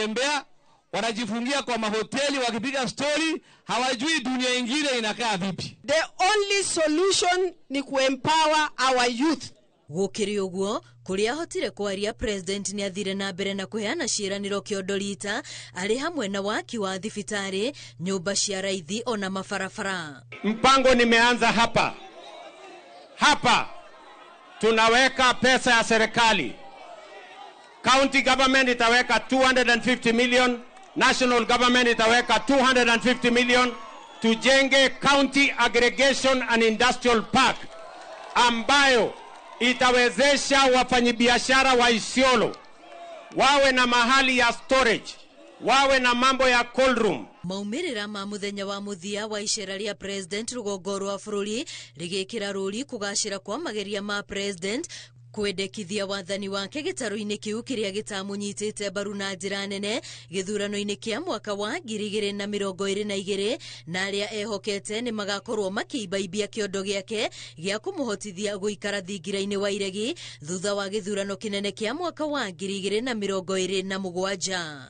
wanatembea, wanajifungia kwa mahoteli wakipiga stori, hawajui dunia ingine inakaa vipi. The only solution ni kuempower our youth. Gũkĩrĩ ũguo, kũrĩa ahotire kwaria, President nĩ athire na mbere na kũheana ciĩranĩro kĩondo rita arĩ hamwe na waki wa thibitarĩ, nyũmba cia raithi ona mabarabara. Mpango nimeanza hapa hapa, tunaweka pesa ya serikali. County government itaweka 250 million, national government itaweka 250 million, tujenge county aggregation and industrial park ambayo itawezesha wafanyibiashara wa Isiolo wawe na mahali ya storage, wawe na mambo ya cold room. Maumĩrĩra ma mũthenya wa mũthia wa icera rĩa President rũgongo rwa bũrũri rĩgĩkĩra rũri kũgacĩra kwa mageria ma President kwendekithia wathani wake gĩtarũ-inĩ kĩu kĩrĩa gĩtamũnyitĩte mbaru na njĩra nene gĩthurano-inĩ kĩa mwaka wa 2022, na arĩa ehokete nĩ magakorwo makĩimbaimbia kĩondo gĩake gĩa kũmũhotithia gũikara thingira-inĩ wa iregi thutha wa gĩthurano kĩnene kĩa mwaka wa 2027.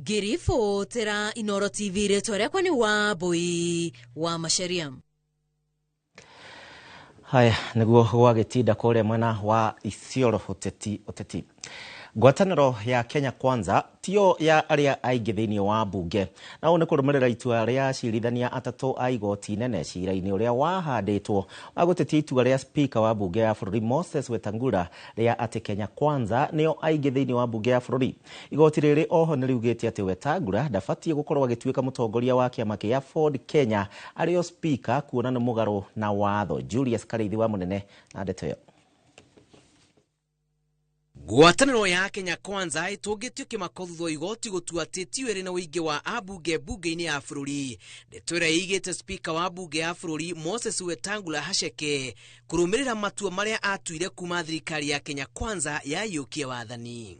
Ngĩribotera Inoro TV, rĩtwa rĩakwa nĩ Wambui wa Macharia. Haya, nĩguo gwagĩtinda kũrĩa mwena wa Isiolo. Ũteti, ũteti. Ngwatanĩro ya Kenya Kwanza tio ya arĩa aingĩ thĩinĩ wa mbunge, na ũũ nĩ kũrũmĩrĩra itua rĩa acirithania atatũ a igoti nene cira-inĩ ũrĩa wahandĩtwo wa gũtetia itua rĩa spika wa mbunge ya bũrũri Moses Wetangula rĩa atĩ Kenya Kwanza nĩo aingĩ thĩinĩ wa mbunge ya bũrũri. Igoti rĩrĩ oho nĩ riugĩte atĩ Wetangula ndabatiĩ gũkorwo agĩtuĩka mũtongoria wa kĩama kĩa Ford Kenya arĩ o spika, kuona nĩ mũgarũ na watho. Julius Karĩithi wa Mũnene na ndeto ĩyo. Ngwatanĩro ya Kenya Kwanza ĩtũngĩtio kĩmako thutha wa igoti gũtua atĩ tiyo ĩrĩ na ũingĩ wa ambunge mbunge-inĩ ya bũrũri. Ndeto ĩrĩa ĩigĩte spika wa mbunge ya bũrũri Moses Wetangula haceke kũrũmĩrĩra matua marĩa atuire kuma thirikari ya Kenya Kwanza yaiyũkia wathani.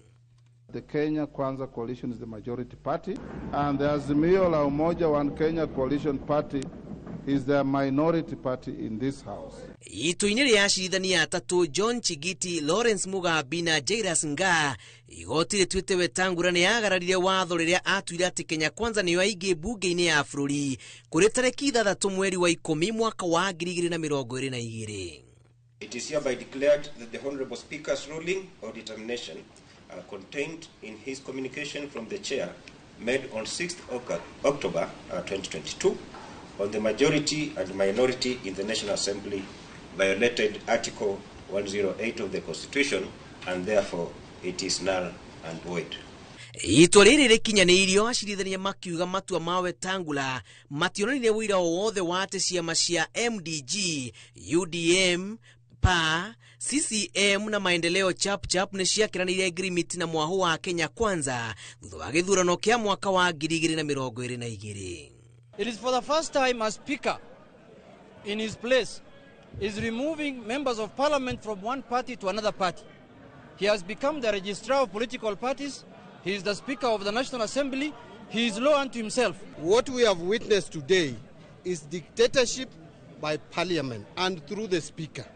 The Kenya Kwanza Coalition is the majority party, and the Azimio la Umoja One Kenya Coalition Party is the minority party in this house. Itua-inĩ rĩa acirithania atatũ John Chigiti, Lawrence Mugambi na Jairus Ngaah, igoti rĩtuĩte Wetangula nĩ agararire watho rĩrĩa atuire atĩ Kenya Kwanza nĩyo aingĩ mbunge-inĩ ya bũrũri kũrĩ tarĩki 6 mweri wa 10 mwaka wa 2022. It is hereby declared that the Honorable Speaker's ruling or determination are contained in his communication from the chair made on 6th October 2022 on the majority and minority in the National Assembly violated Article 108 of the Constitution, and therefore it is null and void. Itua rĩrĩ rĩkinyanĩirio acirithania makiuga matua ma Wetangula mationanirie ũira o wothe wa atĩ ciama cia MDG, UDM, PA, CCM na Maendeleo Chapchap nĩ ciakĩranĩire ngirimiti na mwahũ wa Kenya Kwanza thutha wa gĩthurano kĩa mwaka wa 2022. It is for the first time a speaker in his place is removing members of parliament from one party to another party. He has become the registrar of political parties. He is the speaker of the National Assembly. He is law unto himself. What we have witnessed today is dictatorship by parliament and through the speaker.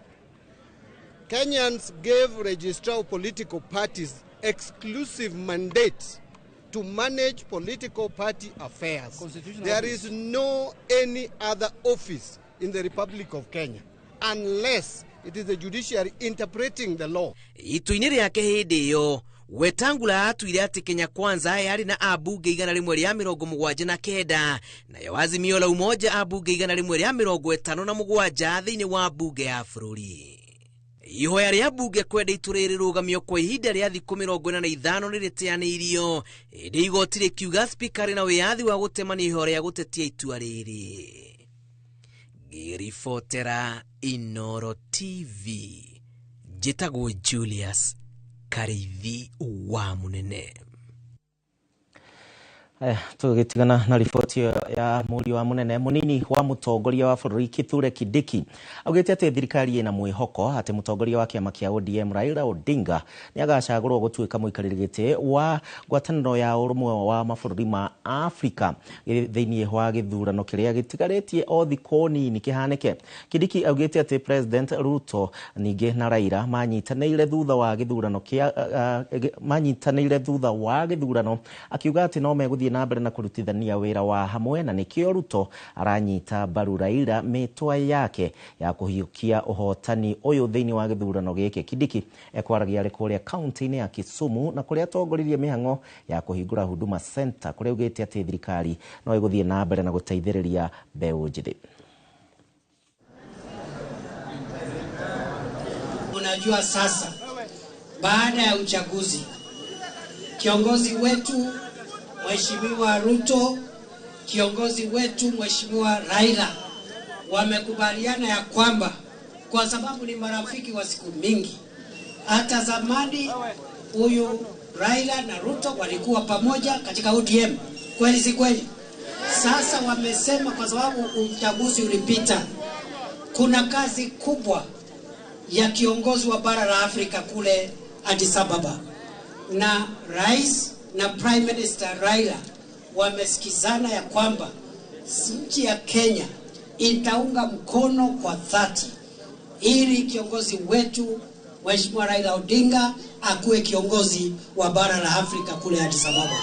Kenyans gave registrar of political parties exclusive mandate to manage political party affairs. There is no any other office in the Republic of Kenya unless it is the judiciary interpreting the law. Itua-inĩ rĩake hĩndĩ ĩyo, Wetangula atuire atĩ Kenya Kwanza yarĩ na ambunge 179, nayo Azimio la Umoja ambunge 157 thĩinĩ wa mbunge ya bũrũri. Ihoya rĩa mbunge kwenda itua rĩrĩ rĩrũgamio kwa ihinda rĩa thikũ 45 nĩ rĩteanĩirio, ĩndĩ igoti rĩkiuga spika arĩ na wĩyathi wa gũtemania ihoya rĩa gũtetia itua rĩrĩ. Ngĩribotera Inoro TV, njĩtagwo Julius Karĩithi wa Mũnene. Tũgĩtigana na riboti ĩyo ya mũriũ wa mũnene mũnini wa mũtongoria wa bũrũri Kithure Kindiki augĩte atĩ thirikari ĩna mwĩhoko atĩ mũtongoria wa kĩama kĩa ODM Raila Odinga nĩ agacagũrwo gũtuĩka mũikarĩri gĩtĩ wa ngwatanĩro ya ũrũmwe wa mabũrũri ma Afrika thĩinĩ wa gĩthurano kĩrĩa gĩtigarĩtie o thikũ nini kĩhanĩke. Kindiki augĩte atĩ President Ruto ningĩ na Raila manyitanĩire thutha wa gĩthurano kĩa manyitanĩire thutha wa gĩthurano, akiuga atĩ no megũthiĩ na mbere na kũrutithania wĩra wa hamwe na nĩkĩo Ruto aranyita mbaru Raila mĩtwa yake ya kũhiũkia ũhotani ũyũ thĩinĩ wa gĩthurano gĩkĩ. Kindiki ekwaragia arĩ kũrĩa kaunti-inĩ ya Kisumu na kũrĩa atongoririe mĩhang'o ya kũhingũra Huduma Center kũrĩa augĩte atĩ thirikari no ĩgũthiĩ na mbere na gũteithĩrĩria mbeũ njĩthĩ. Unajua sasa baada ya uchaguzi kiongozi wetu Mheshimiwa Ruto, kiongozi wetu Mheshimiwa Raila wamekubaliana ya kwamba kwa sababu ni marafiki wa siku mingi, hata zamani huyu Raila na Ruto walikuwa pamoja katika ODM, kweli si kweli? Sasa wamesema kwa sababu uchaguzi ulipita, kuna kazi kubwa ya kiongozi wa bara la Afrika kule Addis Ababa, na rais na Prime Minister Raila wamesikizana ya kwamba nchi ya Kenya itaunga mkono kwa dhati ili kiongozi wetu Mheshimiwa Raila Odinga akuwe kiongozi wa bara la Afrika kule Addis Ababa.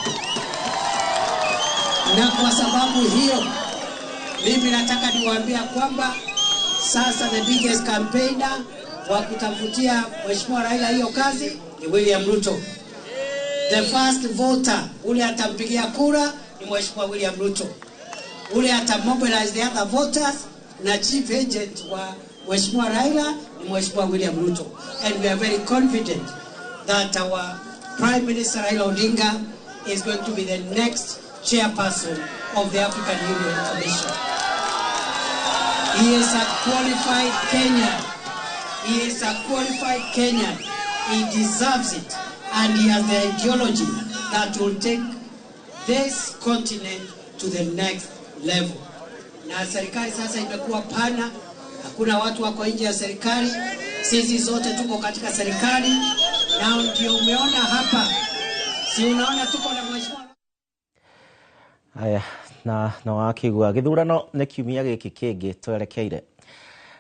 Na kwa sababu hiyo mimi nataka niwaambia kwamba sasa the biggest campaigner wa kutafutia Mheshimiwa Raila hiyo kazi ni William Ruto. The first voter ule atampigia kura ni Mheshimiwa William Ruto. Ule atamobilize the other voters na chief agent wa Mheshimiwa Raila ni Mheshimiwa William Ruto. And we are very confident that our Prime Minister Raila Odinga is going to be the next chairperson of the African Union Commission. He is a qualified Kenyan. He is a qualified Kenyan. He deserves it. And he has the ideology that will take this continent to the next level. Na serikali sasa imekuwa pana, hakuna watu wako nje ya serikali, sisi zote tuko katika serikali, na ndio umeona hapa, si unaona tuko na mheshimiwa. Aya, na wakigua gĩthurano nĩ kiumia gĩkĩ kĩngĩ twerekeire.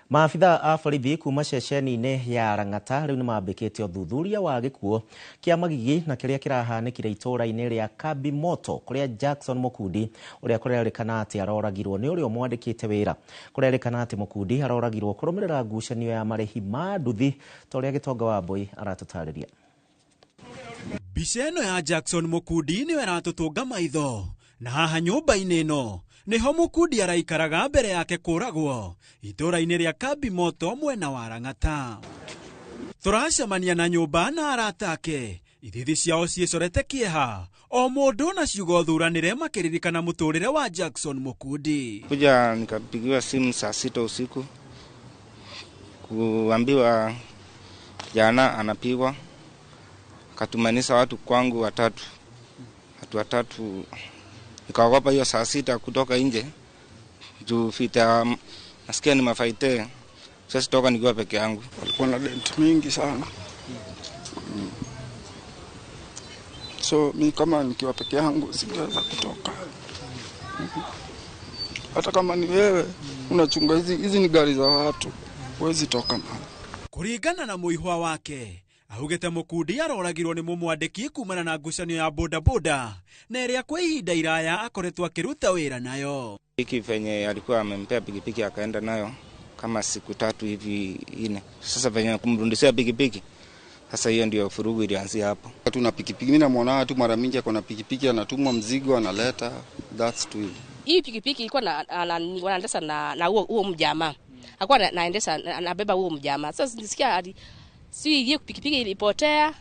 Maabitha a borithi kuma ceceni-inĩ ya Lang'ata rĩu nĩmambĩkĩte ũthuthuria wa gĩkuũ kĩa magigi na kĩrĩa kĩrahanĩkire itũũra-inĩ rĩa Kambi Moto kũrĩa Jackson Mukundi ũrĩa kũrerĩkana atĩ aroragirwo nĩ ũrĩa ũmwandĩkĩte wĩra. Kũrerĩkana atĩ Mukundi aroragirwo kũrũmĩrĩra ngucanio ya marĩhi ma nduthi ta ũrĩa Gĩtonga wa Mbui aratũtarĩria. Mbica ĩno ya Jackson Mukundi nĩyo ĩratũtũnga maitho na haha nyũmba-inĩ ĩno niho Mukundi araikaraga mbere yake kũragwo itũũra-inĩ rĩa Kambi Moto mwena wa Lang'ata. Tũracemania na nyũmba na arata ake, ithithi ciao ciĩcorete kĩeha, o mũndũ na ciugo thuranĩre makĩririkana mũtũrĩre wa Jackson Mukundi. Kuja nikapigiwa simu saa 6 usiku kuambiwa jana anapigwa, akatumanisa watu kwangu watatu, watu watatu. Nikaogopa hiyo saa 6 kutoka nje juu fita nasikia ni mafaite. Sasa toka nikiwa peke yangu. Walikuwa na dent mingi sana. So mi kama nikiwa peke yangu singeweza kutoka. Hata kama ni wewe unachunga hizi ni gari za watu, huwezi toka mahali. Kuringana na muihwa wake augite Mukundi aroragirwo ni mumwandiki kumana na ngucanio ya boda boda na ĩrĩa kwa ihinda iraya akoretwo akiruta wĩra nayo. Hiki venye alikuwa amempea pikipiki akaenda nayo kama siku 3 hivi 4. Sasa venye kumrudishia pikipiki, sasa hiyo ndio furugu ilianzia hapo. Tuna pikipiki, mimi namuona tu mara mingi akona pikipiki, anatumwa mzigo analeta, that's too. Hii pikipiki ilikuwa na wanaendesha na huo mjamaa. Hakuwa naendesha anabeba huo mjamaa. Sasa nisikia hadi si hiyo pikipiki ilipotea.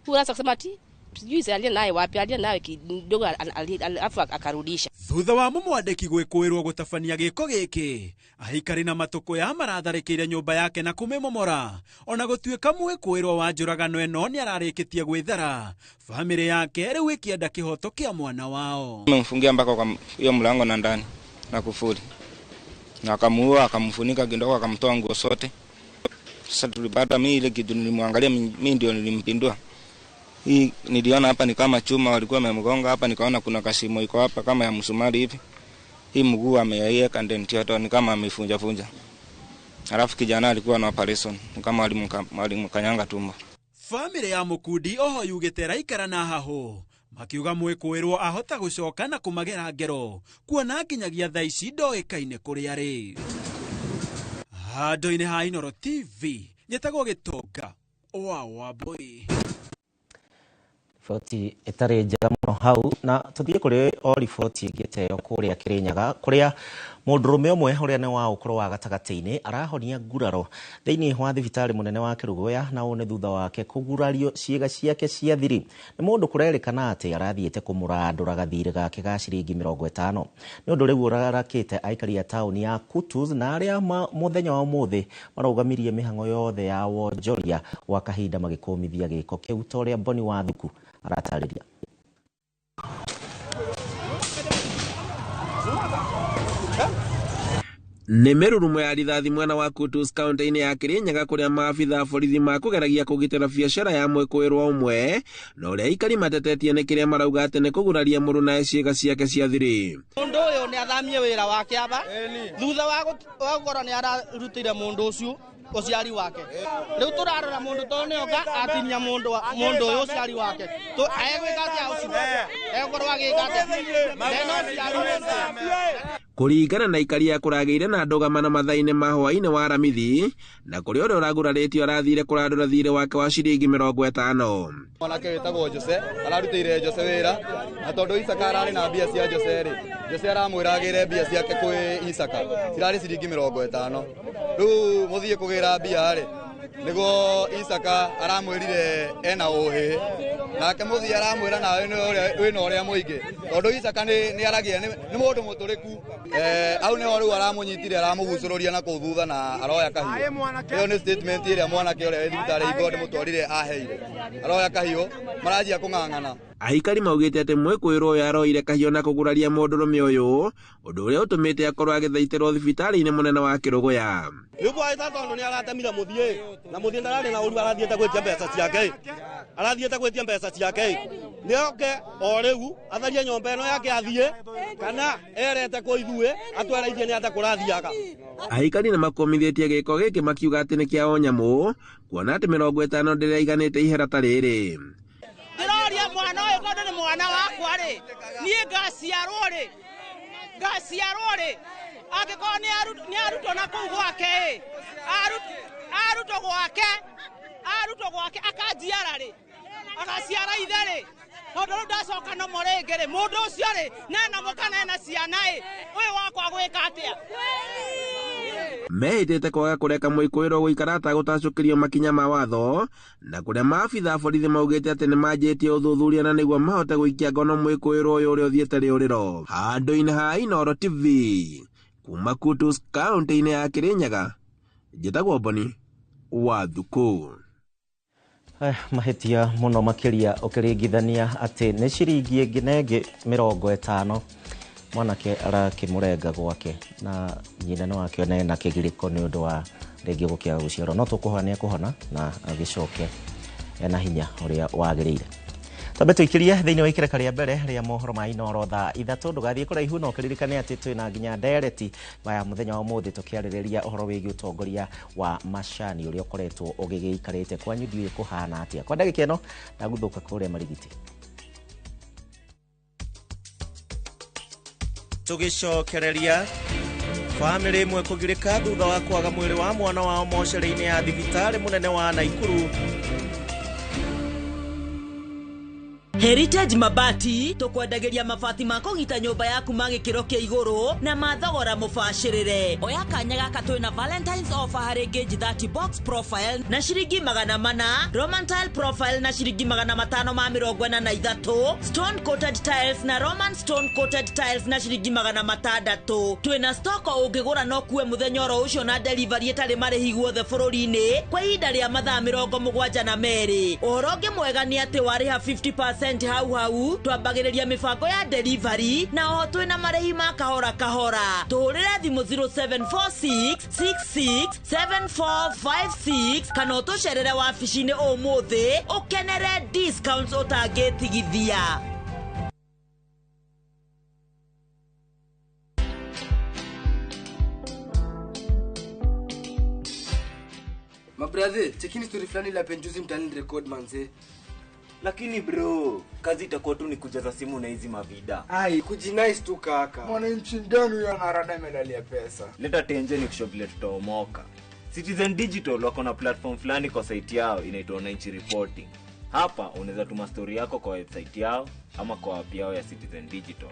Huyo sasa kusema ati Sijui alienda naye wapi, alienda naye kidogo alafu akarudisha. Thutha wa mũmwandĩki gwĩkũĩrwo gũtabania gĩko gĩkĩ, aikari na matũkũya maratharĩkĩire nyũmba yake na kũmĩmomora. Ona gũtuĩka mwĩkũĩrwo wa njũragano ĩno nĩararĩkĩtie gwĩthara, bamĩrĩ yake rĩu ĩkĩenda kĩhoto kĩa mwana wao. Amemfungia mpaka kwa hiyo mlango na ndani na kufuli, na akamuua, akamfunika kidogo, akamtoa nguo zote. Sasa tulipata mimi ile kitu nilimwangalia, mimi ndio nilimpindua. Hii niliona hapa ni kama chuma walikuwa wamemgonga hapa, nikaona kuna kashimo iko hapa kama ya msumari hivi. Hii mguu ameiweka ndani yote ni kama amefunja funja. Alafu kijana alikuwa na operation, ni kama walimkanyanga tumbo. Family ya Mukundi oho yugite raikara na haho makiuga mwĩkũĩrwo ahota gũcoka na kũmagera ngero kuona nginyagia thaa ici ndoĩkaine kũrĩa arĩ. Handũ-inĩ ha Inooro TV nyetagwo Gĩtonga wa Wambui. Riboti ĩtarĩ njega mũno hau, na tũthiĩ kũrĩ o riboti ĩngĩ ta ĩyo kũrĩa Kĩrĩnyaga, kũrĩa mũndũrũme ũmwe ũrĩa nĩ wa ũkũrũ wa gatagatĩ-inĩ arahonia nguraro thĩinĩ wa thibitarĩ mũnene wa Kĩrũgũya, na ũũ nĩ thutha wake kũgurario ciĩga ciake cia thiri nĩ mũndũ kũrerĩkana atĩ arathiĩte kũmũrandũra gathirĩ gake ga ciringi 50. Nĩ ũndũ rĩu ũrarakĩte aikari a taũni ya Kutus na arĩa mũthenya wa ũmũthĩ marũgamirie mĩhang'o yothe ya wonjoria gwa kahinda magĩkũmithia gĩko kĩu ta ũrĩa Boni Wathuku aratarĩria. Nĩ mĩrurumo ya rithathi mwena wa Kutus kaunti-inĩ ya Kĩrĩnyaga kũrĩa maabitha a borithi makũgeragia kũgitĩra biacara ya mwĩkũĩrwo ũmwe, na ũrĩa aikari matetetie nĩ kĩrĩa marauga atĩ nĩ kũguraria mũrũnae ciĩga ciake cia thiri. Mũndũ ũyũ nĩ athamie wĩra wake aba thutha wa gũkorwo nĩ ararutire mũndũ ũcio ũciari wake. Rĩu tũrarora mũndũ tondũ nĩ oka atinia mũndũ ũyũ ũciari wake. Egwĩka atĩa ũcio? Egũkorwo agĩka atĩa? Ena ũciari. Kũringana na aikari a kũragĩire na ndũgamano mathaa-inĩ ma hwaĩ-inĩ wa Aramithi, na kũrĩa ũrĩa ũragurarĩtio arathire kũrandũra thirĩ wake wa ciringi 50. Mwanake wĩtagwo Jose ararutĩire Jose wĩra, na tondũ Isaka ararĩ na mbia cia Jose rĩ, Jose aramwĩra agĩre mbia ciake kwĩ Isaka cirarĩ ciringi 50. Rĩu mũthiĩ kũgĩra mbia rĩ, nĩguo Isaka aramwĩrire ena ũhĩ, nake mũthiĩ aramwĩra nawe wĩna ũrĩa mũingĩ, tondũ Isaka nĩ aragia nĩ mũndũ mũtũrĩku. Au nĩho rĩu aramũnyitire aramũgucũrũria na kũu thutha na aroya kahiũ. Ĩyo nĩ statement ĩrĩa mwanake ũrĩa wĩ thibitarĩ hingo ndĩmũtwarire aheire. Aroya kahiũ, maranjia kũng'ang'ana. Aikari maugĩte atĩ mwĩkũĩrwo ũyũ aroire kahiũ na kũguraria mũndũrũme ũyũ, ũndũ ũrĩa ũtũmĩte akorwo agĩthaitĩrwo thibitarĩ-inĩ mũnene wa Kĩrũgũya. Rĩu bwaĩta tondũ nĩ aratemire mũthiĩ, na mũthiĩ ndararĩ na ũru, arathiĩte gwĩtia mbeca ciake. Arathiĩte gwĩtia mbeca ciake. Nĩoke o rĩu atharie nyũmba ĩno yake athiĩ, kana erete kũ ithuĩ atwereithie nĩ atĩa kũrathiaga. Aikari nĩ makũmithĩtie gĩko gĩkĩ makiuga atĩ nĩ kĩa o nyamũ, kuona atĩ 50 ndĩraiganĩte ihera ta rĩrĩ. Ndĩroria mwana ũyũ tondũ nĩ mwana wakwa rĩ, niĩ ngaciarwo rĩ, ngaciarwo rĩ, angĩkorwo nĩ arutwo na kũu gwake ĩ, arutwo gwake, arutwo gwake akanjiara rĩ, agaciara ithe rĩ, tondũ rĩu ndacoka nomo rĩngĩ rĩ, mũndũ ũcio rĩ, nena mũka nena ciana ĩ, ũyũ wakwa gwĩka atĩa? Mehĩtĩte kwaga kũreka mwĩkũĩrwo gũikara atagũtacũkĩrio makinya ma watho, na kũrĩa maabitha a borithi maugĩte atĩ nĩ manjĩtie ũthuthuria na nĩguo mahote gũikia ngono mwĩkũĩrwo ũyũ ũrĩa ũthiĩte rĩũrĩro. Handũ-inĩ ha Inooro TV kuma Kutus kaunti-inĩ ya Kĩrĩnyaga, njĩtagwo Boni Wathuku. Mahĩtia mũno makĩria ũkĩringithania atĩ nĩ ciringi ĩngĩ na ĩngĩ 50 mwanake arakĩmũrenga gwake, na nyina no akĩone na kĩgirĩko nĩ ũndũ wa rĩngĩ gũkĩaga gũciarwo. No tũkũhoya nĩ ekũhona na agĩcoke ena hinya ũrĩa wagĩrĩire. Twambe tũikĩrie thĩinĩ wa ikereka rĩa mbere rĩa mohoro ma Inooro thaa 3. Ndũgathiĩ kũraihu na ũkĩririkane atĩ twĩna nginya ndereti ya mũthenya wa ũmũthĩ tũkĩarĩrĩria ũhoro wĩgiĩ ũtongoria wa macani ũrĩa ũkoretwo ũgĩgĩikarĩte kwanyu, ndiũĩ kũhana atĩa. Kwa ndagĩka ĩno ndaguthũka kũrĩa Marigiti. Tũgĩcokereria bamĩrĩ ĩmwe kũgirĩka thutha wa kwaga mwĩrĩ wa mwana wao mocarĩ-inĩ ya thibitarĩ mũnene wa Naikuru. Heritage Mabati tũkwendagĩria mabati ma kũgita nyũmba yaku ma gĩkĩro kĩa igũrũ na ma thogora mũbacĩrĩre. Oya kanya gaka twĩna Valentine's offer harĩ gauge 30 box profile na ciringi 400, Roman tile profile na ciringi 543, stone coated tiles na Roman stone coated tiles na ciringi 600. Twĩna stock ũngĩgũra no kuwe mũthenya oro ũcio na delivery ĩtarĩ marĩhi guothe bũrũri-inĩ kwa ihinda rĩa mathaa 72. Ũhoro ũngĩ mwega nĩ atĩ warĩha 50% hau hau twambagĩrĩria mĩbango ya delivery na oho twĩna marĩhi ma kahora kahora. Tũhũrĩre thimũ 0746667456 kana ũtũcerere wabici-inĩ ũmũthĩ ũkenere discounts ũtangĩtigithia. Mabrathe, chekini story fulani la penjuzi mtani record manze. Lakini bro, kazi itakuwa tu ni kujaza simu na hizi mavida. Ai, kujinice tu kaka. Mwananchi ndani huyo anarada medali pesa. Leta tenje ni kusho vile tutaomoka. Citizen Digital wako na platform fulani kwa site yao inaitwa Wananchi Reporting. Hapa unaweza tuma story yako kwa website yao ama kwa app yao ya Citizen Digital.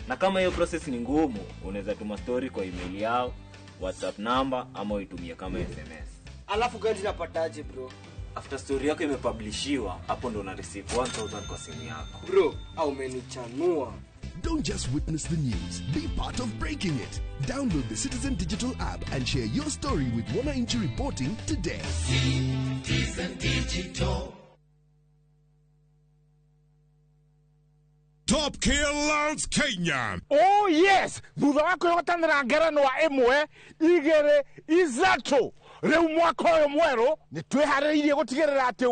Na kama hiyo process ni ngumu, unaweza tuma story kwa email yao, WhatsApp number ama uitumie kama SMS. Alafu gani napataje bro? After story yako imepublishiwa, hapo ndo una receive 1000 kwa simu yako. Bro, au umenichanua. Don't just witness the news, be part of breaking it. Download the Citizen Digital app and share your story with Wananchi Reporting today. Citizen Digital. Top Killers Kenya. Oh yes, thutha wa kwĩhotanĩra ngerenwa ĩmwe igĩrĩ ithatũ rĩu mwaka ũyũ mwerũ nĩ twĩharĩrĩirie gũtigĩrĩra atĩ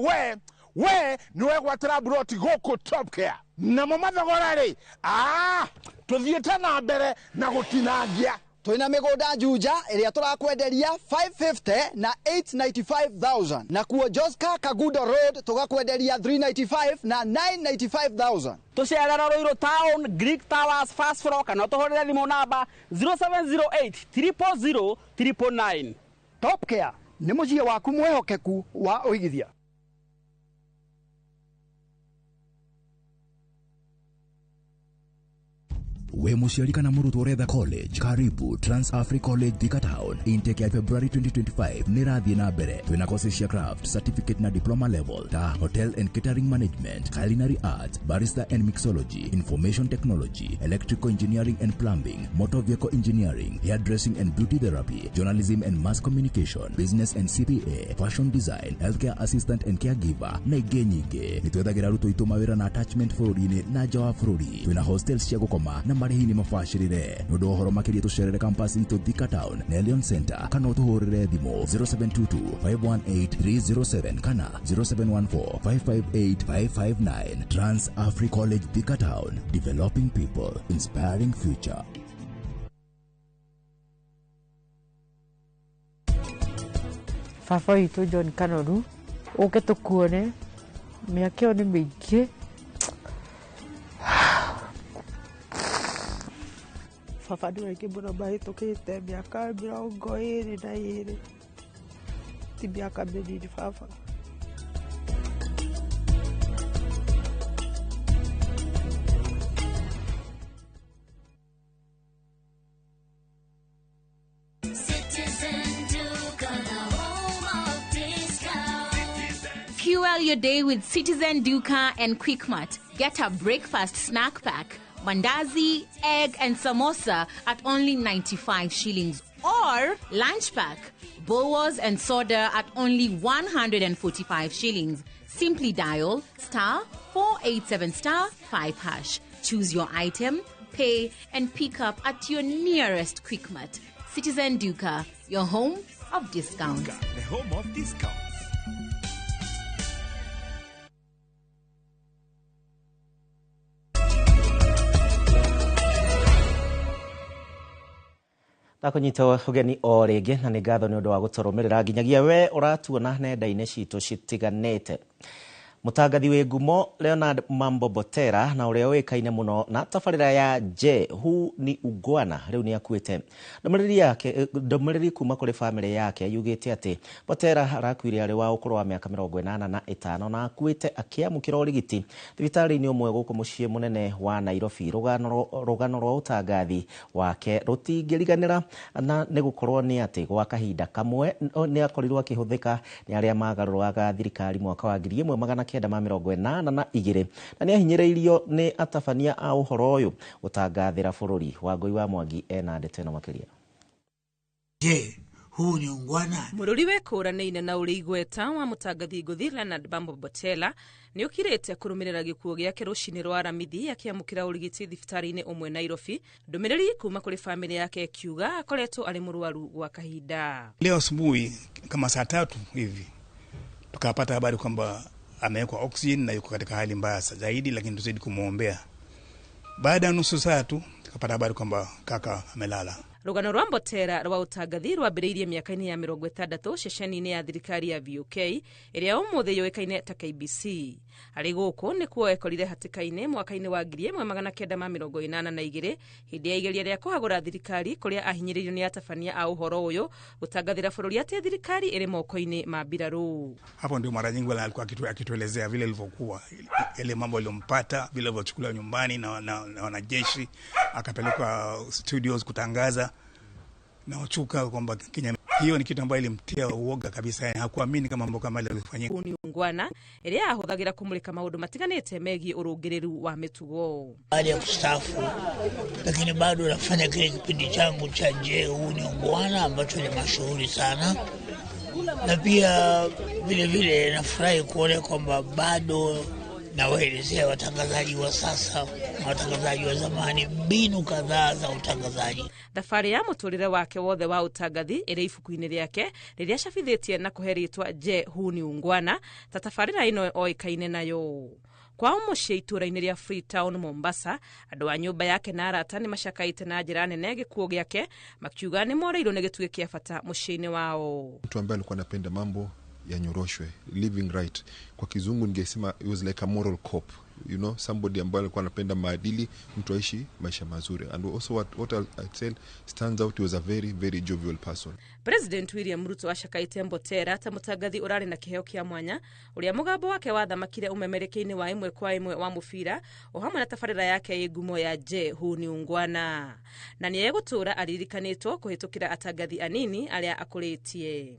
we nĩwegwatĩra mburoti gũkũ Top Care. Namo mathogora rĩ, tũthiĩte na mbere na gũtinangia. Twina mĩgũnda Juja ĩrĩa tũrakwenderia 550 na 895,000 na kuo Joska Kagudo Road tũgakwenderia 395 na 995,000. Tũcerera Ruiru Town, Greek Towers, first floor kana ũtũhũrĩre thimũ namba 0708 000 999. Top Care nĩ mũciĩ waku mwĩhokeku wa ũigithia. We mũciari kana mũrutwo ũretha college, karibu Trans Africa College Thika Town. Intake ya February 2025 nĩ ĩrathiĩ na mbere. Twĩna courses cia craft, certificate na diploma level ta hotel and catering management, culinary arts, barista and mixology, information technology, electrical engineering and plumbing, motor vehicle engineering, hairdressing and beauty therapy, journalism and mass communication, business and CPA, fashion design, healthcare assistant and caregiver na ingĩ nyingĩ. Nĩ twethagĩra arutwo aitũ mawĩra na attachment bũrũri-inĩ na nja wa bũrũri. Twĩna hostels cia gũkoma na marĩhi nĩ mabacĩrĩre. Nĩ ũndũ wa ũhoro makĩria tũcerere campus itũ Thika Town, Nelion Center kana ũtũhũrĩre thimũ 0722 518 307 kana 0714 558 559. Trans Africa College Thika Town, developing people, inspiring future. Baba witũ John Kanoru ũke tũkuone mĩaka ĩyo nĩ mĩingĩ. Baba nĩ aingĩ mũno mahĩtũkĩte mĩaka 22, ti mĩaka mĩnini baba. Fuel your day with Citizen Duka and Quickmart. Get a breakfast snack pack, mandazi, egg and samosa at only 95 shillings. Or lunch pack, bowas and soda at only 145 shillings. Simply dial *487 *5#. Choose your item, pay and pick up at your nearest Quickmart. Citizen Duka, your home of discounts. The home of discounts. Ndakunyita ũgeni o rĩngĩ na nĩ ngatho nĩ ũndũ wa gũtũrũmĩrĩra nginyagia we ũratuona nenda-inĩ citũ citiganĩte. Mutangathi wĩ ngumo Leonard Mambo Mbotela na ũrĩa ũĩkaine mũno na tabarĩra ya Je, Huu ni Ungwana rĩu nĩ akuĩte. Ndũmĩrĩri yake ndũmĩrĩri kuma kũrĩ bamĩrĩ yake yugĩte atĩ Mbotela arakuire arĩ wa ũkũrũ wa mĩaka 85 na akuĩte akĩamũkĩra ũrigiti thibitarĩ-inĩ ũmwe gũkũ mũciĩ mũnene wa Nairobi. Rũgano rwa ũtangathi wake rũtingĩriganĩra na nĩ gũkorwo nĩ atĩ gwa kahinda kamwe nĩ akorirwo akĩhũthĩka nĩ arĩa magarũraga thirikari mwaka wa 1982 na nĩ ahinyĩrĩirio nĩ atabania a ũhoro ũyũ gũtangathĩra bũrũri. Wangũi wa Mwangi ena ndeto ĩno makĩria. Je, huu ni ungwana? Mũrũri wĩkũranĩire na ũrĩ igweta wa mũtangathi ngũthi Leonard Bambo Mbotela nĩ ũkirĩte kũrũmĩrĩra gĩkuũ gĩake rũcinĩ rwa Aramithi akĩamũkĩra ũrigiti thibitarĩ-inĩ ũmwe Nairobi. Ndũmĩrĩri kuma kũrĩ bamĩrĩ yake ĩkiuga akoretwo arĩ mũrwaru gwa kahinda. Leo asubuhi kama saa 3 hivi tukapata habari kwamba amewekwa oxygen na yuko katika hali mbaya zaidi, lakini tuzidi kumuombea. Baada ya nusu saa tu tukapata habari kwamba kaka amelala. Rũgano rwa Mbotela rwa ũtangathi rwambĩrĩirie mĩaka-inĩ ya 60 ceceni-inĩ ya thirikari ya VOK ĩrĩa ũmũthĩ yũĩkaine ta KBC. Arĩ gũkũ nĩkuo ekorire hatĩka-inĩ mwaka-inĩ wa 1982 hĩndĩ ya igeria rĩa kũhagũra thirikari kũrĩa ahinyĩrĩirio nĩ atabania a ũhoro ũyũ gũtangathĩra bũrũri atĩ thirikari ĩrĩ moko-inĩ ma mbirarũ. Hapo ndio mara nyingi alikuwa akituelezea vile ilivyokuwa, ile mambo aliyompata, vile alivyochukuliwa nyumbani na wanajeshi akapelekwa studios kutangaza na uchuka kwamba Kenya. Hiyo ni kitu ambayo ilimtia uoga kabisa, hakuamini kama mambo kama yale yalifanyika. Ni ungwana ĩrĩa ahũthagĩra kũmũrĩka maũndũ matiganĩte megiĩ ũrũngĩrĩru wa mĩtugo. Baada ya kustaafu, lakini bado nafanya kile kipindi changu cha Je, huu ni ungwana ambacho ni mashuhuri sana, na pia vile vile nafurahi kuona kwamba bado nawaelezea watangazaji wa sasa na watangazaji wa zamani mbinu kadhaa za utangazaji. Thabarĩ ya mũtũrĩre wake wothe wa ũtangathi ĩrĩ ibuku-inĩ rĩake rĩrĩa acabithĩtie na kũhe rĩtwa Je, huu ni ungwana ta tabarĩra ĩno oĩkaine nayo. Kwao mũciĩ itũũra-inĩ rĩa Freetown Mombasa, andũ a nyũmba yake na arata nĩ macakaĩte na njĩra nene gĩkuũ gĩake, makiuga nĩ morĩirwo nĩ gĩtugĩ kĩa bata mũciĩ-inĩ wao. Mtu ambaye alikuwa anapenda mambo yanyoroshwe, living right. Kwa kizungu ningesema he was like a moral cop, you know, somebody ambaye alikuwa anapenda maadili, mtu aishi maisha mazuri. And also what I'd say stands out, he was a very very jovial person. President William Ruto acakaite Mbotela ta mũtangathi ũrarĩ na kĩheo kĩa mwanya ũrĩa mũgambo wake wathamakire ũmemerekeini wa ĩmwe kwa ĩmwe wa mũbira o hamwe na tabarĩra yake ĩ ngumo ya Je, huu ni ungwana, na nĩ egũtũũra aririkanĩtwo kũhĩtũkĩra atangathi anini arĩa akũrĩtie.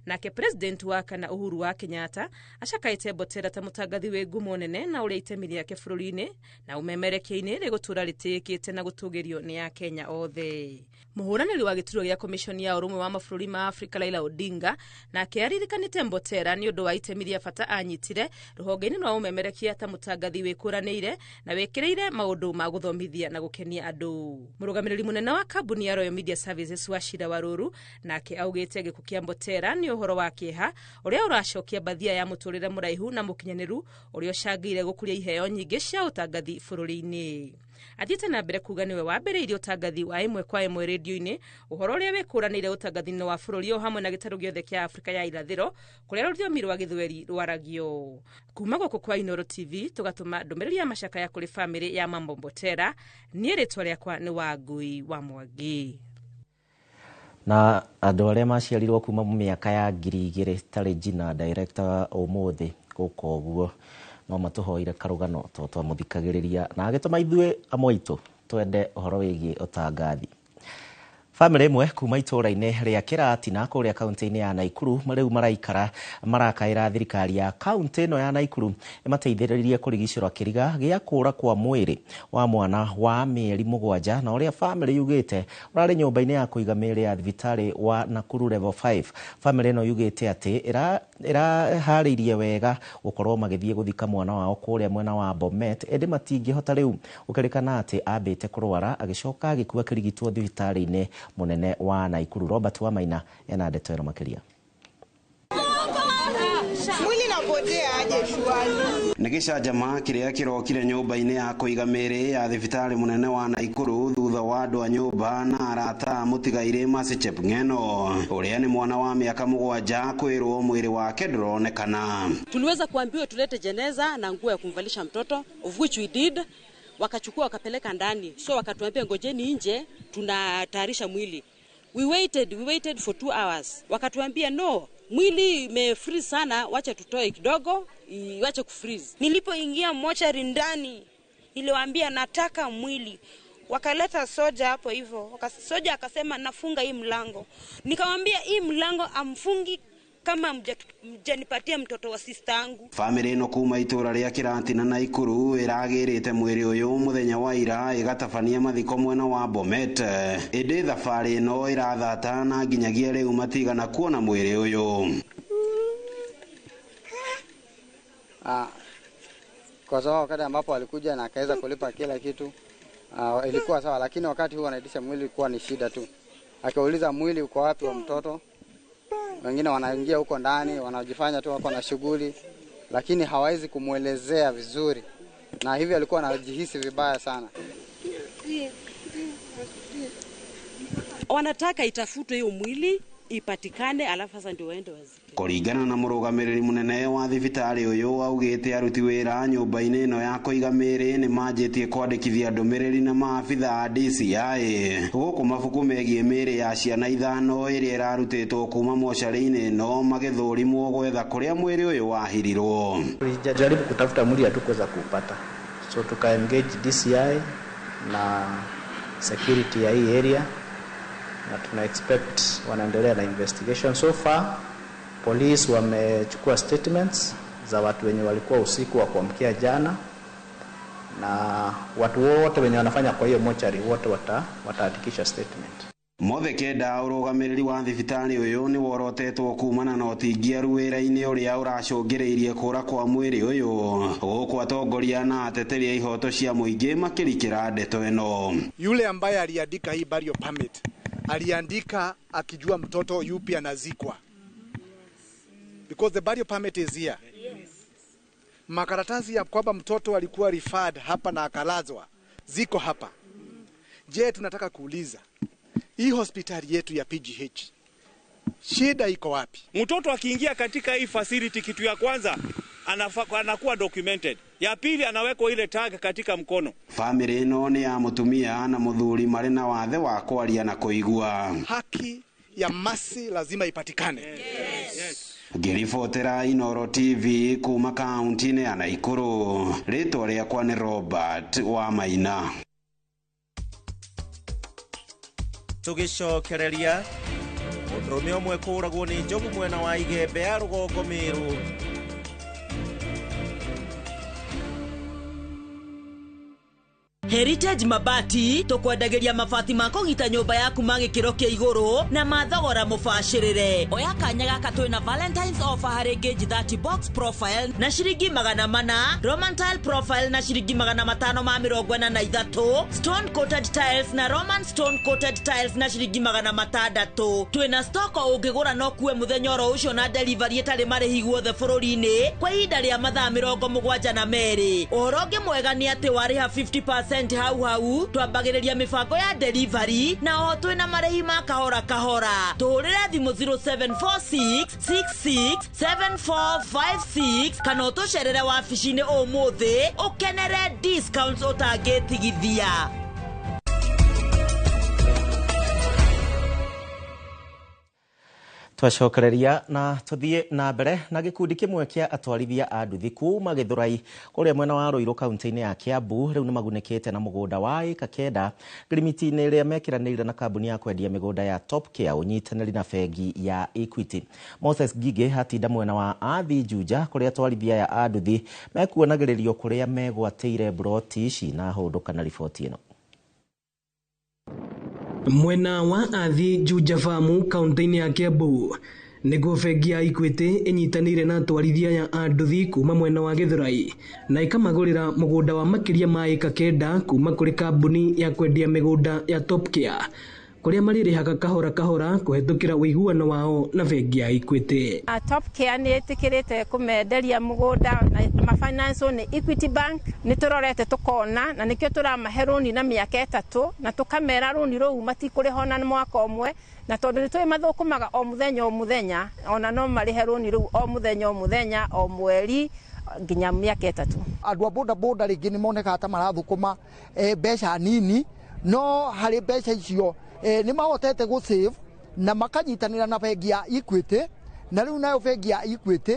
Nake President wa kana Uhuru wa Kenyatta acakaite Mbotela ta mũtangathi wĩ ngumo nene na ũrĩa itemi rĩake bũrũri-inĩ na ũmemerekia-inĩ rĩgũtũũra rĩtĩĩkĩte na gũtũgĩrio nĩ Akenya othe. Mũhũranĩri wa gĩturwa gĩa Commission ya Ũrũmwe wa Mabũrũri ma Afrika Raila Odinga nake aririkanĩte Mbotela nĩ ũndũ wa itemi rĩa bata anyitire rũhonge-inĩ rwa ũmemerekia ta mũtangathi wĩkũranĩire na wĩkĩrĩire maũndũ ma gũthomithia na gũkenia andũ. Mũrũgamĩrĩri mũnene wa kambuni ya Royal Media Services Wachira Waruru nake augĩte gĩkuũ kĩa Mbotela nĩ ũhoro wa kĩeha ũrĩa ũracokia mbathia ya mũtũrĩre mũraihu na mũkinyanĩru ũrĩa ũcangĩire gũkũria iheo nyingĩ cia ũtangathi bũrũri-inĩ. Athiĩte na mbere kuga nĩwe wambĩrĩirie ũtangathi wa ĩmwe kwa ĩmwe rĩndiũ-inĩ, ũhoro ũrĩa wĩkũranĩire ũtangathi-inĩ wa bũrũri o hamwe na gĩtarũ gĩothe kĩa Afrika ya irathĩro kũrĩa rũthiomi rwa Gĩthweri rwaragio. Kuma gũkũ kwa Inooro TV tũgatũma ndũmĩrĩri ya macakaya kũrĩ bamĩrĩ ya Mambo Mbotela. Niĩ rĩtwa rĩakwa nĩ Wangui wa Mwangi. Na andũ arĩa maciarirwo kuma mĩaka ya 2000 tarĩ Gina director ũmũthĩ gũkũ ũguo no matũhoire karũgano to twamũthikagĩrĩria na agĩtũma ithuĩ amwe aitũ twende ũhoro wĩgiĩ ũtangathi. Bamĩrĩ ĩmwe kuma itũũra-inĩ rĩa Kĩratina kũrĩa kaunti-inĩ ya Naikuru rĩu maraikara marakaĩra thirikari ya kaunti ĩno ya Naikuru ĩmateithĩrĩrie kũrigicĩrwo kĩriga gĩa kũra kwa mwĩrĩ wa mwana wa mĩeri 7 na ũrĩa bamĩrĩ yugĩte ũrarĩ nyũmba-inĩ ya kũiga mĩĩrĩ ya thibitarĩ wa Nakuru level 5. Bamĩrĩ ĩno yugĩte atĩ ĩraharĩirie wega gũkorwo magĩthiĩ gũthika mwana wao kũrĩa mwena wa Bomet, ĩndĩ matingĩhota rĩu gũkĩrĩkana atĩ ambĩte kũrwara agĩcoka agĩkua akĩrigitwo thibitarĩ-inĩ mũnene wa Naikuru. Robert Wamaina ena ndeto ĩno makĩria. Mwili napotea aje shwari. Nĩ gĩcanjama kĩrĩa kĩrokire nyũmba-inĩ ya kũiga mĩĩrĩ ya thibitarĩ mũnene wa Naikuru thutha wa andũ a nyũmba na arata mũtigairĩ Mercy Chepng'eno ũrĩa nĩ mwana wa mĩaka 7 kwĩrwo mwĩrĩ wake ndũronekana. Tuliweza kuambiwa tulete jeneza na nguo ya kumvalisha mtoto, of which we did. Wakachukua wakapeleka ndani, so wakatuambia ngojeni nje, tunatayarisha mwili. We waited for 2 hours. Wakatuambia no, mwili imefreeze sana, wacha tutoe kidogo, wacha kufreeze. Nilipoingia mochari ndani, niliwaambia nataka mwili. Wakaleta soja hapo hivyo. Soja akasema nafunga hii mlango. Nikamwambia hii mlango amfungi kama mjanipatia mtoto wa sister yangu. Family ĩno kuma itũra rĩa Kĩratina na Naikuru ĩragĩrĩte mwĩrĩ ũyũ mũthenya wa ira ĩgatabania mathiko mwena wa Bomet. Ĩndĩ thabarĩ ĩno ĩrathata na nginyagia rĩu matigana kuona mwĩrĩ ũyũ. Kwa sababu wakati ambapo alikuja na akaweza kulipa kila kitu, ilikuwa sawa, lakini wakati huo anaitisha mwili ilikuwa ni shida tu. Akauliza mwili uko wapi wa mtoto? Wengine wanaingia huko ndani wanajifanya tu wako na shughuli, lakini hawawezi kumuelezea vizuri, na hivyo alikuwa anajihisi vibaya sana. Wanataka itafutwe hiyo mwili ipatikane, alafu sasa ndio waende wazike. Kũringana na mũrũgamĩrĩri mũnene wa thibitarĩ ũyũ augĩte aruti wĩra nyũmba-inĩ ĩno ya kũiga mĩĩrĩ nĩ manjĩtie kwandĩkithia ndũmĩrĩri na maabitha a DCI gũkũ mabuku megiĩ mĩĩrĩ ya ciana 5 ĩrĩa ĩrarutĩtwo kuma mocarĩ-inĩ ĩno magĩthũrimwo gwetha kũrĩa mwĩrĩ ũyũ wahirirwo. Tulijaribu kutafuta mwili hatukuweza kuupata, so tuka engage DCI na security ya hii area, na tuna expect wanaendelea na investigation. So far police wamechukua statements za watu wenye walikuwa usiku wa kuamkia jana, na watu wote wenye wanafanya kwa hiyo mochari wote wataandikisha statement. Mothe kenda ũrũgamĩrĩri wa thibitarĩ ũyũ nĩ worotetwo kumana na ũtingiaru wĩra-inĩ ũrĩa ũracũngĩrĩirie kũra kwa mwĩrĩ ũyũ gũkũ atongoria na ateteri a ihoto cia mũingĩ makĩrikĩra ndeto ĩno. Yule ambaye aliandika hii burial permit aliandika akijua mtoto yupi anazikwa, because the burial permit is here. Yes. Makaratasi ya kwamba mtoto alikuwa referred hapa na akalazwa ziko hapa. Je, tunataka kuuliza hii hospitali yetu ya PGH shida iko wapi? Mtoto akiingia katika hii facility, kitu ya kwanza anakuwa documented. Ya pili anawekwa ile tag katika mkono. Family ĩno nĩ ya mũtumia na mũthuri marĩ na wathe wa kwaria na kũigua. Haki ya Mercy lazima ipatikane. Yes. Ngĩribotera Inoro TV kuma kaunti-inĩ ya Naikuru, rĩtwa rĩakwa nĩ Robert wa Maina. Tũgĩcokereria mũndũrũme ũmwe kũũragwo nĩ njogu mwena wa Igembe ya rũgongo Meru. Heritage Mabati tukwendagĩria mabati ma kũgita nyũmba yaku ma gĩkĩro kĩa igũrũ na mathogora mũbacĩrĩre. Oya kanya gaka twĩna Valentine's offer harĩ gauge 30 box profile na ciringi 400, Roman tile profile na ciringi 543, stone coated tiles na Roman stone coated tiles na ciringi 600. Twĩna stock ũngĩgũra no kuwe mũthenya oro ũcio na delivery ĩtarĩ marĩhi guothe bũrũri-inĩ kwa ihinda rĩa mathaa 72. Ũhoro ũngĩ mwega nĩ atĩ warĩha 50% hau hau twambagĩrĩria mĩbango ya delivery na oho twĩna marĩhi ma kahora kahora. Tũhũrĩre thimũ 0746667456 kana ũtũcerere wabici-inĩ ũmũthĩ ũkenere discounts ũtangĩtigithia. Twacokereria na tuthie na mbere na gikundi kimwe kia atwarithia a nduthi kuma Githurai kuria mwena wa Ruiru kaunti-inĩ ya Kiambu riu nĩmagunĩkĩte na mũgũnda wa ĩka 9 ngirimiti-inĩ ĩrĩa mekĩranĩire na kambuni ya kwendia mĩgũnda ya Top Care ũnyitanĩri na bengi ya Equity. Moses Ngigĩ atinda mwena wa Athi Juja kũrĩa atwarithia aya a nduthi mekuonagĩrĩrio kũrĩa megwatĩire mburoti ici na hũndũka na riboti ĩno. Mwena wa Athi Juja Famu kaunti-inĩ ya Kiambu nĩguo bengi ya Equity ĩnyitanĩire na atwarithia aya a nduthi kuma mwena wa Githurai na ĩkamagũrĩra mũgũnda wa makĩria ma ĩka 9 kuma kũrĩ kambuni ya kwendia mĩgũnda ya Top Care. Kũrĩa marĩrĩhaga kahora kahora kũhetũkĩra ũiguano wao na bengi ya Equity. Top Care nĩ ĩtĩkĩrĩte kũmenderia mũgũnda na mafinance nĩ Equity Bank. Nĩ tũrorete tũkona na nĩkĩo tũramahe rũni na mĩaka 3 na tũkamera rũni rũu matikũrĩha ona mwaka ũmwe, na tondũ nĩ tũĩ mathũkũmaga o mũthenya o mũthenya, ona no marĩhe rũni rũu o mũthenya o mũthenya o mweri nginya mĩaka 3. Andũ a boda boda rĩngĩ nĩ monekaga ta marathũkũma mbeca nini, no harĩ mbeca icio nĩ mahotete gũ save na makanyitanĩra na bengi ya Equity, na rĩu nayo bengi ya Equity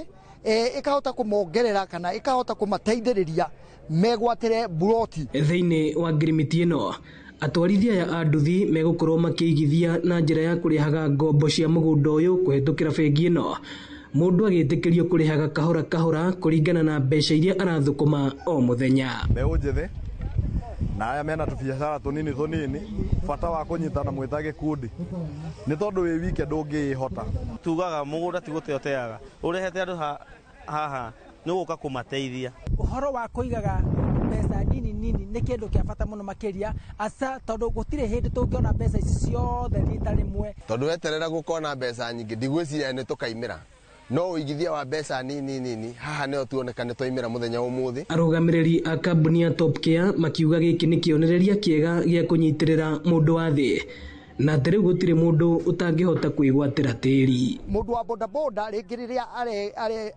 ĩkahota kũmongerera kana ĩkahota kũmateithĩrĩria megwatĩre buroti. Thĩinĩ wa ngirimiti ĩno atwarithia aya a nduthi megũkorwo makĩigithia na njĩra ya kũrĩhaga ngombo cia mũgũnda ũyũ kũhetũkĩra bengi ĩno, mũndũ agĩtĩkĩrio kũrĩhaga kahora kahora kũringana na mbeca iria arathũkũma o mũthenya. Mbeũ njĩthĩ na aya mena tũbiacara tũnini tũnini, bata wa kũnyitana mwĩta gĩkundi nĩ tondũ wĩ wike ndũngĩĩhota. Tugaga mũgũnda ti gũte ũteaga, ũrehete andũ haha nĩ gũka kũmateithia. Ũhoro wa kũigaga mbeca nini nini nĩ kĩndũ kĩa bata mũno makĩria, asa tondũ gũtirĩ hĩndĩ tũngĩona mbeca ici ciothe rita rĩmwe. Tondũ weterera gũkona mbeca nyingĩ ndigwĩciria nĩ tũkaimĩra, no ũigithia wa mbeca nini nini haha nĩho tuoneka nĩ twaimĩra mũthenya ũmũthĩ. Arũgamĩrĩri a kambuni ya Top Care makiuga gĩkĩ nĩ kĩonereria kĩega gĩa kũnyitĩrĩra mũndũ wa thĩ, na atĩ rĩu gũtirĩ mũndũ ũtangĩhota kwĩgwatĩra tĩri. Mũndũ wa bodaboda rĩngĩ rĩrĩa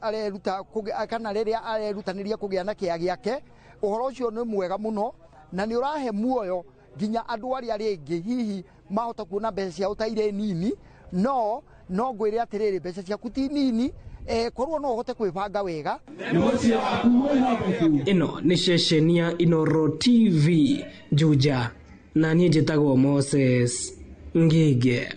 areruta kana rĩrĩa arerutanĩria kũgĩa na kĩa gĩake, ũhoro ũcio nĩ mwega mũno na nĩ ũrahe muoyo nginya andũ arĩa rĩngĩ hihi mahota kuona mbeca ciao ta irĩ nini, no ngwĩre atĩrĩrĩ, mbeca ciaku ti nini, korwo no ũhote kwĩbanga wega. Ĩno nĩ ceceni ya Inoro TV Juja, na niĩ njĩtagwo Moses Ngige.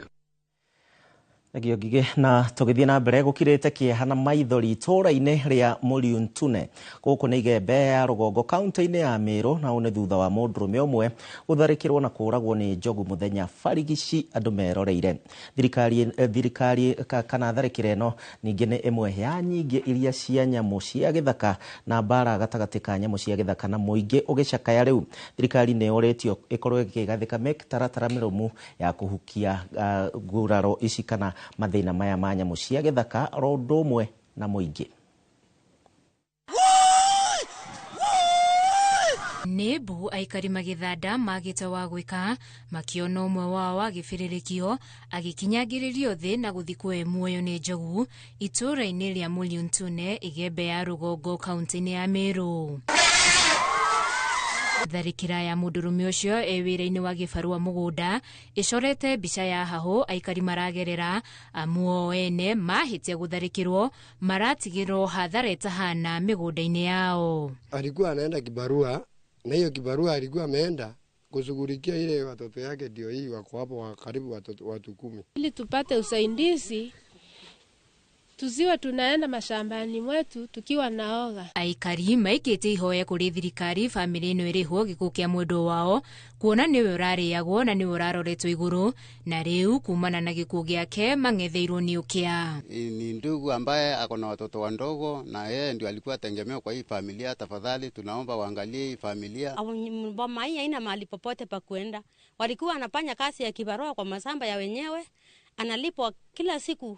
Thengio Ngige. Na tũgĩthiĩ na mbere, gũkirĩte kĩeha na maithori itũũra-inĩ rĩa Mũriuntune gũkũ nĩ Igembe ya rũgongo kaunti-inĩ ya Meru, na ũũ nĩ thutha wa mũndũrũme ũmwe gũtharĩkĩrwo na kũũragwo nĩ njogu mũthenya barigici andũ meroreire. Thirikari kana tharĩkĩra ĩno ningĩ nĩ ĩmwe ya nyingĩ iria cia nyamũ cia gĩthaka na mbara gatagatĩ ka nyamũ cia gĩthaka na mũingĩ ũgĩcakaya. Rĩu thirikari nĩ yũrĩtio ĩkorwo ĩkĩgathĩka mĩtaratara mĩrũmu ya kũhukia nguraro ici kana mathĩna maya ma nyamũ cia gĩthaka oro ũndũ ũmwe na mũingĩ. Nĩ mbu aikari magĩthanda magĩte wa gwĩka, makĩona ũmwe wao agĩbĩrĩrĩkio agĩkinyangĩrĩrio thĩ na gũthikwo e muoyo nĩ njogu itũũra-inĩ rĩa Mũriuntune, Igembe ya rũgongo kaunti-inĩ ya Meru. Tharĩkĩra ya mũndũrũme ũcio e wĩra-inĩ wa gĩbarũa mũgũnda ĩcorete mbica ya hahũ aikari maragerera, amu o ene mahĩtia gũtharĩkĩrwo maratigĩrwo hathara ĩtahana mĩgũnda-inĩ yao. Alikuwa anaenda kibarua, na hiyo kibarua alikuwa ameenda kushughulikia ile watoto yake, ndio hii wako hapo wa karibu watoto watu 10. Ili tupate usaidizi tuziwe tunaenda mashambani mwetu tukiwa naoga. Aikari maikĩte ihoya kũrĩ thirikari bamĩrĩ ĩno ĩrĩhwo gĩkuũ kĩa mwendwa wao kuona nĩwe ũrarĩagwo na nĩwe ũraroretwo igũrũ, na rĩu kumana na gĩkuũ gĩake mang'etheirwo nĩ ũkĩa. Ni ndugu ambaye ako na watoto wadogo na yeye ndio alikuwa tegemeo kwa hii familia. Tafadhali tunaomba waangalie hii familia. Boma hii haina mahali popote pa kuenda. Walikuwa anafanya kazi ya kibarua kwa mashamba ya wenyewe, analipwa kila siku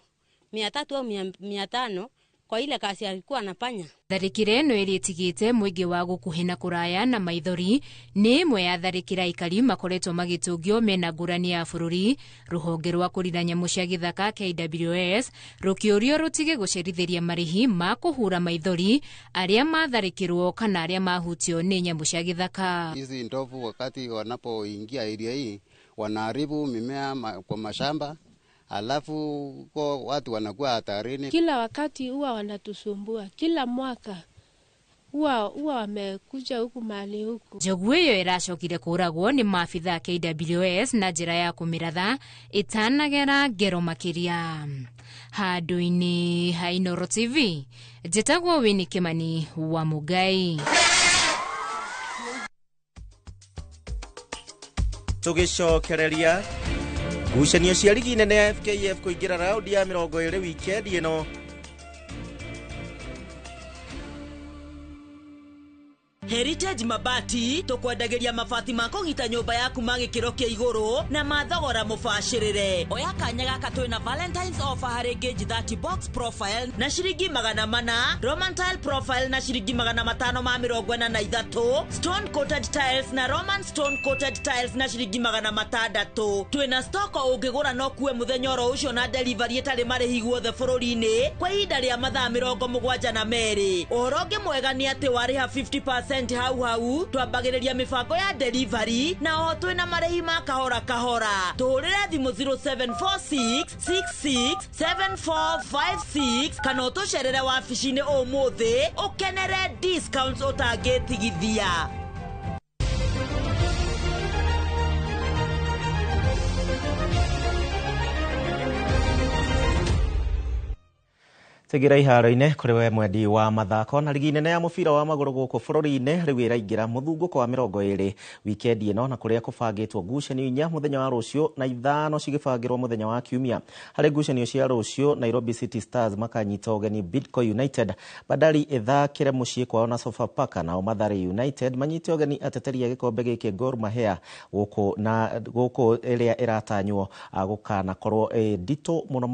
300 au 500 kwa ile kazi alikuwa anafanya. Tharĩkĩra ĩno ĩrĩa ĩtigĩte mũingĩ wa gũkuhĩ na kũraya na maithori nĩ ĩmwe ya tharĩkĩra aikari makoretwo magĩtũngio mena ngũrani ya bũrũri. Rũhonge rwa kũrira nyamũ cia gĩthaka KWS rũkĩũrio rũtige gũcerithĩria marĩhi ma kũhura maithori arĩa matharĩkĩrwo kana arĩa mahutio nĩ nyamũ cia gĩthaka. Hizi ndovu wakati wanapoingia area hii wanaharibu mimea kwa mashamba, alafu kwa watu wanakuwa hatarini. Kila wakati huwa wanatusumbua, kila mwaka huwa wamekuja huku mahali huku. Njogu ĩyo ĩracokire kũũragwo nĩ maabitha KWS na njĩra ya kũmĩratha ĩtanagera ngero makĩria. Handũ-inĩ ha Inoro TV, njĩtagwo Winnie Kimani wa Mũgai. Tũgĩcokereria ngucanio cia ligi nene ya FKF kũingĩra raundi ya 20 wikendi ĩno. Heritage Mabati tũkwendagĩria mabati ma kũgita nyũmba yaku ma gĩkĩro kĩa igũrũ na ma thogora mũbacĩrĩre. Oya kanya gaka twĩna Valentine's offer harĩ gauge 30 box profile na ciringi 400, Roman tile profile na ciringi 543, stone coated tiles na Roman stone coated tiles na ciringi 600. Twĩna stock ũngĩgũra no kuwe mũthenya oro ũcio na delivery ĩtarĩ marĩhi guothe bũrũri-inĩ kwa ihinda rĩa mathaa 72. Ũhoro ũngĩ mwega nĩ atĩ warĩha 50% hau hau twambagĩrĩria mĩbango ya delivery na oho twĩna marĩhi ma kahora kahora. Tũhũrĩre thimũ 0746 66 7456 kana ũtũcerere wabici-inĩ ũmũthĩ ũkenere discounts ũtangĩtigithia. Tũingĩra iharo-inĩ kũrĩ we mwendi wa mathako na rigi nene ya mũbira wa magũrũ gũkũ bũrũri-inĩ rĩu ĩraingĩra mũthungũko wa 20 wikendi ĩno na kũrĩa kũbangĩtwo ngucanio 4 mũthenya wa rũciũ na 5 cigĩbangĩrwo mũthenya wa kiumia. Harĩ ngucanio cia rũciũ, Nairobi City Stars makanyita ũgeni Bidco United, Bandari ĩthakĩre mũciĩ kwao na Sofapaka, nao Mathare United manyite ũgeni ateteri a gĩkombe gĩkĩ Gor Mahia gũkũ na gũkũ ĩrĩa ĩratanywo gũkanakorwo nditũ mũno.